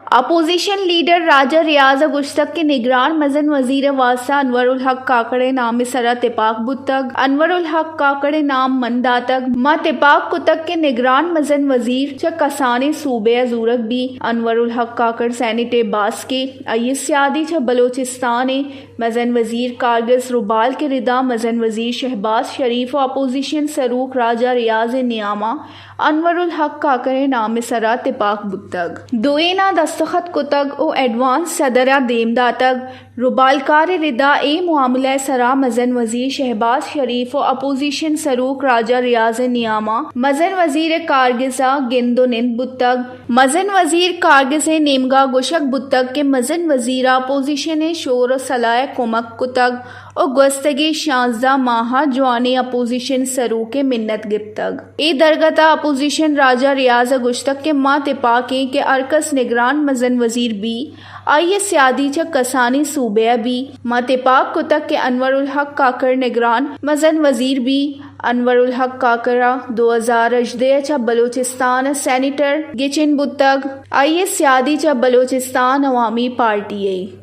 Opposition leader راجہ ریاض ء گوشتگ کہ نگران مزن وزیر ء واستہ انور الحق کاکڑ ء نام ء سرا تپاک بوتگ۔ انور الحق کاکڑ ء نام من داتگ۔ ما تپاک کتگ کہ نگران مزن وزیر چہ کسانیں صوبہ ء زورگ بی۔ انور الحق کاکڑ سینیٹ ء باسکے، آئی ء سیادی چہ بلوچستان ء مزن وزیر کارگس ربالک ء ردا مزن وزیر شہباز شریف و اپوزیشن سروک راجہ ریاض ء نیاما انور الحق کاکر ء نام ء سرا تپاک بوتگ۔ دوئیناں دستخط کتگ و ایڈوانس صدر ء دیم داتگ۔ ربالکار ء ردا اے معاملہ ء سرا مزن وزیر شہباز شریف و اپوزیشن سروک راجہ ریاض ء نیاما مزن وزیر ء کارگس ء گند و نند بوتگ۔ مزن وزیر کارگس ء نیمگا گوشگ بوتگ کہ مزن وزیر ء اپوزیشن ء شور و سلاہ ء کمک کتگ و گوستگیں شانزدہ ماہ ء جوانیں اپوزیشن سروک ء منت گپتگ۔ اے درگت ء اپوزیشن راجہ ریاض ء گوشتگ کہ ما تپاکیں کہ ہرکس نگران مزن وزیر بی، آئی ء سیادی چہ کسانیں صوبہ ء بی۔ ما تپاک کتگ کہ انور الحق کاکڑ نگران مزن وزیر بی۔ انور الحق کاکڑ ء دو ہزار ہژدہ ء چہ بلوچستان ء سینیٹر گچین بوتگ۔ آئی ء سیادی چہ بلوچستان عوامی پارٹی ء۔